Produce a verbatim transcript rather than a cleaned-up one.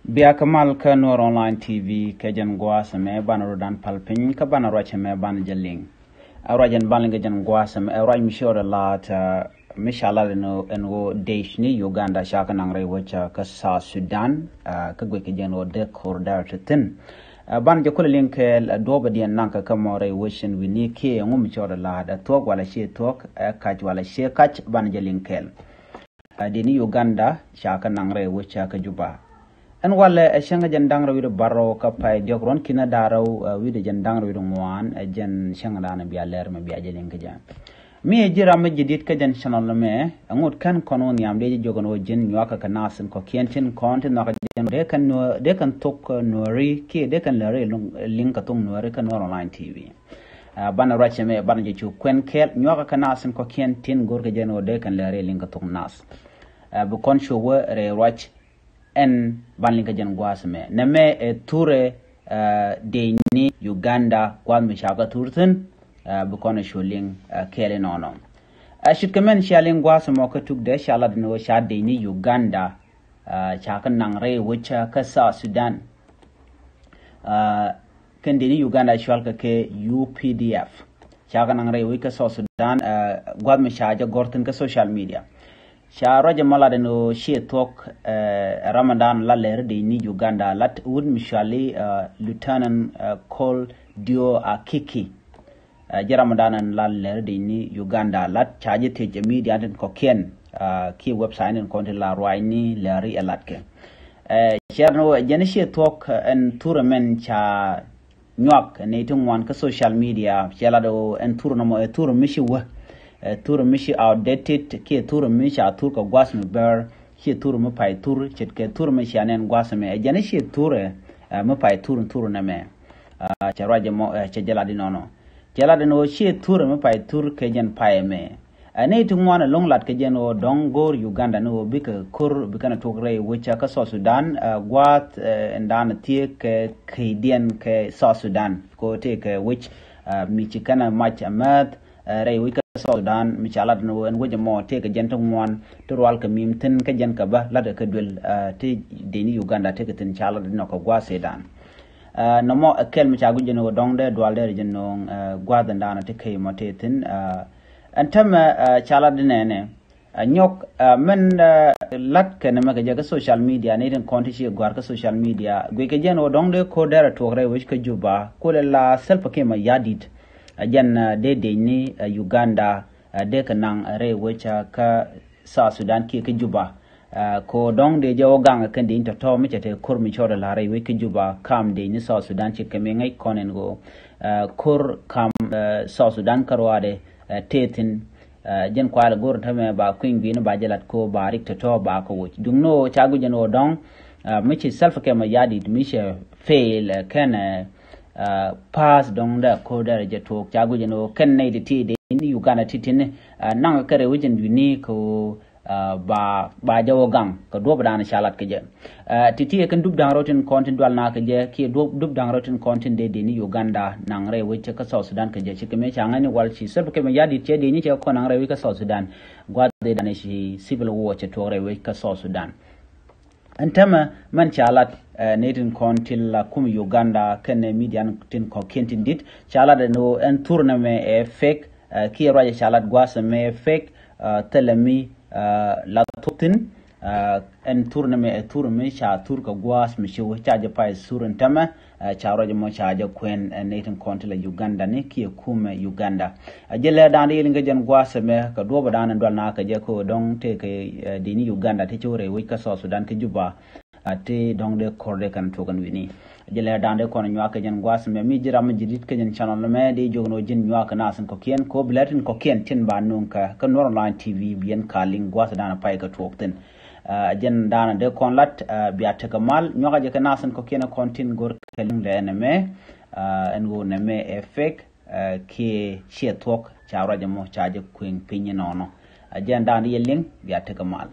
Bia kä mal kä Nuɔr Online T V kɛ jɛn gua̱a̱th ɛmɛ banɛ rɔ dan pal piny kä banɛ ruac ɛmɛ banɛ jɛ liŋ. Ɛ ruac ɛn banɛ liŋ kɛ jɛn gua̱a̱th ɛmɛ ɛ ruac mi ciɔɔdɛ la̱a̱t, ɛ, mi ca lat ɛn ɣöö, ɛn ɣöö dec ni Uganda ca kɛ naŋ rɛy wec, ɛ, kä South Sudan, ɛ, kä guic kɛ jɛn ɣöö dee ko̱r dɛr ti thi̱n. Ɛ, banɛ jɛ kulɛ liŋ kɛɛl, ɛ, duɔ̱ɔ̱pɛ diɛn naŋ kɛ kä mɔ rɛy wec ɛn wi̱ni kiɛ ɛŋu mi ciɔɔdɛ la̱a̱t, ɛ thuɔ̱k walɛ ciɛ thuɔ̱k, ɛ kac walɛ ciɛ kac, banɛ jɛ liŋ kɛɛl. Ɛ, dec ni Uganda ca kɛ naŋ rɛy wec kä Juba. Ɛn walɛ ɛ cäŋ jɛn da̱ŋ rɛw wi̱cdɛ bärɔw kä pay diɔ̱k ruɔ̱n ki̱n da̱ŋ rɛw, ɛ, wi̱cdɛ jɛn da̱ŋ rɛw wi̱cdɛ ŋuan, ɛ jɛn cäŋ da̱a̱n bia lɛr mɛ bia jɛ liŋ kä jɛ. Mi ɛ ji̱ ram mi jɛ di̱t kä jɛn channel mɛ, ɛ ŋot kɛn kɔn wä nhiam dee jɛ jiök ɛn ɣöö ji̱n nyuakä kɛ nath in kɔ̱kiɛn tin kɔn ti nhɔakä jɛn dee kɛn nuɔ-, dee kɛn thok, ɛ, Nuɔri kiɛ dee kɛn lɛri liŋ kɛ thok Nuɔri kä Nuɔr Online T V. Ɛ, banɛ ruac ɛmɛ banɛ jɛ cu kuɛn kɛɛl nyuakä kɛ nath in kɔ̱kiɛn tin go̱rkɛ jɛn ɣöö dee kɛn lɛri liŋ kɛ thok nath. Ɛ, bi kɔn cu wä rɛy ruac ɛn banɛ liŋ kɛ jɛn gua̱a̱th ɛmɛ. Nɛmɛ ɛ thurɛ, ɛ, dec ni Uganda gua̱a̱th mi ca kɛ thur thi̱n, ɛ, bi kɔn cu liŋ, ɛ, kɛɛl inɔnɔ. Ɛ, ce̱tkɛ mɛn cia liŋ gua̱a̱th ɛmɔ kä tukdɛ ca lat ni ɣöö ca dec ni Uganda, ɛ, ca kɛ naŋ rɛy wec kä South Sudan. Ɛ, kɛn dec ni Uganda cual kɛ kɛ U P D F. Ca kɛ naŋ rɛy wec kä South Sudan, ɛ, gua̱th mi ca jɛ gɔ̱r thi̱n kä social media. Ca ruac ɛmɔ lat ɛn ɣöö ciɛ thuɔ̱k, ɛ, Ramadan la lɛr dec ni Uganda lat wut mi cuali, ɛ, Lieutenant, ɛ, Col Dio Akiki. Ɛ, ji̱ Ramadan ɛn la lɛr dec ni Uganda lat ca jɛ thiec ɛ media tin kɔ̱kiɛn, ɛ, kiɛ website tin kɔn ti la ruac ni lɛri ɛ lat kɛ. Ɛ, cɛ rat ni ɣöö jɛn ciɛ thuɔ̱k, ɛ, ɛn thurɛ mɛn ca nyuak ɛ nɛy ti ŋuan kä social media, cɛ lat ɣöö ɛn thurɛ nɔmɔ ɛ thurɛ mi ci wä, ɛ thurɛ mi ci outdated kiɛ thurɛ mi ca thur kɛ gua̱th mi bɛr, ciɛ thurɛ mi pay thur, ce̱tkɛ thurɛ mi cia nɛn gua̱th ɛmɛ. Ɛ jɛn ciɛ thurɛ, ɛ, mi pay thur, thurɛ nɛmɛ. Ɛ, cɛ ruac ɛmɔ, ɛ, cɛ jɛ lat inɔnɔ. Cɛ lat ɛn ɣöö ciɛ thurɛ mi pay thur kɛ jɛn pay ɛmɛ. Ɛ, nɛy ti ŋuan ɛlɔ̱ŋ lat kɛ jɛn ɣöö dɔ̱ŋ go̱o̱r Uganda ni ɣöö bikɛ ko̱r, bikɛn tuɔk rɛy wec kä South Sudan, ɛ, gua̱a̱th, ɛ, ɛn da̱a̱n thiee kɛ keydiɛn kɛ South Sudan. Kɛ ɣöö tëëkɛ wec, ɛ, mi ci kɛn ɛ mac ɛ määth, ɛ, rɛy wec kä South Sudan, mi ca lat ni ɣöö ɛn wec ɛmɔ tëëkɛ jɛn ti ŋuan ti rual kɛ mi̱i̱m thi̱n kä jɛn kɛ bä lat kɛ duël, ɛ, ti dec ni Uganda tëëkɛ thi̱n ca lat ni nɔ kɛ gua̱a̱th ëëdan. Ɛ, nɔmɔ ɛ kɛl mi ca guic jɛn ɣöö dɔ̱ŋ dee dual dee rɛ jɛn nööŋ, ɛ, gua̱a̱th ɛn da̱a̱n ti key mɔ tëë thi̱n, ɛ, ɛn täämɛ, ɛ, ca lat di nɛnɛ. Ɛ, nyɔk, ɛ, mɛn, ɛ, lat kɛn mɛ kɛ jɛ kä social media, ni tin kɔn ti ci gɔ̱a̱r kä social media. Guic kɛ jɛn ɣöö dɔ̱ŋ dee ko̱r dɛr ɛ tuɔk rɛy wec kä Juba. Kulɛ la Salva Kiir Mayardit. Ɛ jɛn, ɛ, dee dec ni, ɛ, Uganda, ɛ, dee kɛ naŋ, ɛ, rɛy wec, ɛ, kä South Sudan kiɛ kä Juba. Ɛ, kɛ ɣöö dɔ̱ŋ dee jɛ wä gaŋ kɛn dec ni tɔ̱tɔ̱ mi cɛ te ko̱r mi cɔɔdɛ la̱r rɛy wec kä Juba kam dec ni South Sudan ci kɛ mi ŋäc kɔn ɛn ɣöö, ɛ, ko̱r kam, ɛ, South Sudan kä ruaadɛ, ɛ, tëë thi̱n, ɛ, jɛn kualɛ go̱r täämɛ ba kui̱ny gui̱n ba jɛ lat kɛ ɣöö ba rik tɔ̱tɔ̱ ba kɛ woc. Duŋni ɣöö ca guic ɛn ɣöö dɔ̱ŋ, ɛ, mi ci Salva Kiir Mayardit mi cɛ fail, ɛ, kɛn, ɛ, ɛ, pass dɔ̱ŋ dee ko̱r dee rɛ jɛ tuɔɔk ca guic ɛn ɣöö kɛn nɛy ti ti dec ni Uganda ti ti ni, ɛ, naŋ kɛ rɛy wec ɛn wi̱ni kɛ ɣöö, ɛ, ba, ba jɛ wä gaŋ kɛ duɔ̱ɔ̱p dan ca lat kɛ jɛ. Ɛ, ti ti ɛ kɛn dup da̱ŋ rɛw tin kɔn tin dual na kɛ jɛ kiɛ dup, dup da̱ŋ rɛw tin kɔn tin dee dec ni Uganda naŋ rɛy wec kä South Sudan kɛ jɛ. Ci kɛ mi ca ŋäc ni wal ci Salva Kiir Mayardit cɛ dec ni cɛ kɔn naŋ rɛy wec kä South Sudan. Gua̱th dee dan ci civil war cɛ tuɔɔk rɛy wec kä South Sudan. Ɛn täämɛ mɛn ca lat, ɛ, ni tin kɔn tin la kum Uganda kɛnɛ media tin kɔ̱kiɛn tin di̱t ca lat ɛn ɣöö ɛn thur nɛmɛ ɛ fake, ɛ, kiɛ ruacɛ ca lat gua̱a̱th ɛmɛ ɛ fake, ɛ, thilɛ mi, ɛ, la thuk thi̱n, ɛ, ɛn thur nɛmɛ ɛ thur mi ca thur kɛ gua̱a̱th mi ci wä ca jɛ pay thur ɛn täämɛ. Ɛ, ca ruac ɛmɔ ca jɛ kuɛn, ɛ, ni tin kɔn ti la Uganda ni kiɛ kumɛ Uganda. Ɛ jɛ lɛ da̱a̱n di yɛl in kɛ jɛn gua̱a̱th ɛmɛ kɛ duɔ̱ɔ̱p da̱a̱n in dual na kɛ jɛ kɛ ɣöö dɔ̱ŋ tëëkɛ, ɛ, dec ni Uganda ti ci wä rɛy wec kä South Sudan kä Juba. Ɛ, ti dɔ̱ŋ dee ko̱r dee kɛn tuɔk ɛn wi̱ni. Ɛ jɛ lɛ da̱a̱n di kɔn nyuak kɛ jɛn gua̱a̱th ɛmɛ mi ji̱ ram mi ji̱ di̱t kɛ jɛn channel ɛmɛ di jiök ni ɣöö ji̱n nyuak kɛ nath in kɔ̱kiɛn kɛ ɣöö bi lɛ tin kɔ̱kiɛn tin ba nuŋ kɛ kä Nuɔr Online T V bi yɛn ka liŋ gua̱a̱th da̱a̱n pay kɛ tuɔk thi̱n. Ɛ, jɛn da̱a̱n dee kɔn lat, ɛ, bia tekɛ mal nyuakä jɛ kɛ nath in kɔ̱kiɛn kɔn tin go̱r kɛ liŋ lɛ nɛmɛ, ɛ, ɛn ɣöö nɛmɛ ɛ fake, ɛ, kiɛ ciɛ thuɔ̱k ca ruac ɛmɔ ca jɛ kueŋ piny inɔnɔ. Ɛ, jɛn da̱a̱n dee yɛ liŋ bia tekɛ mal.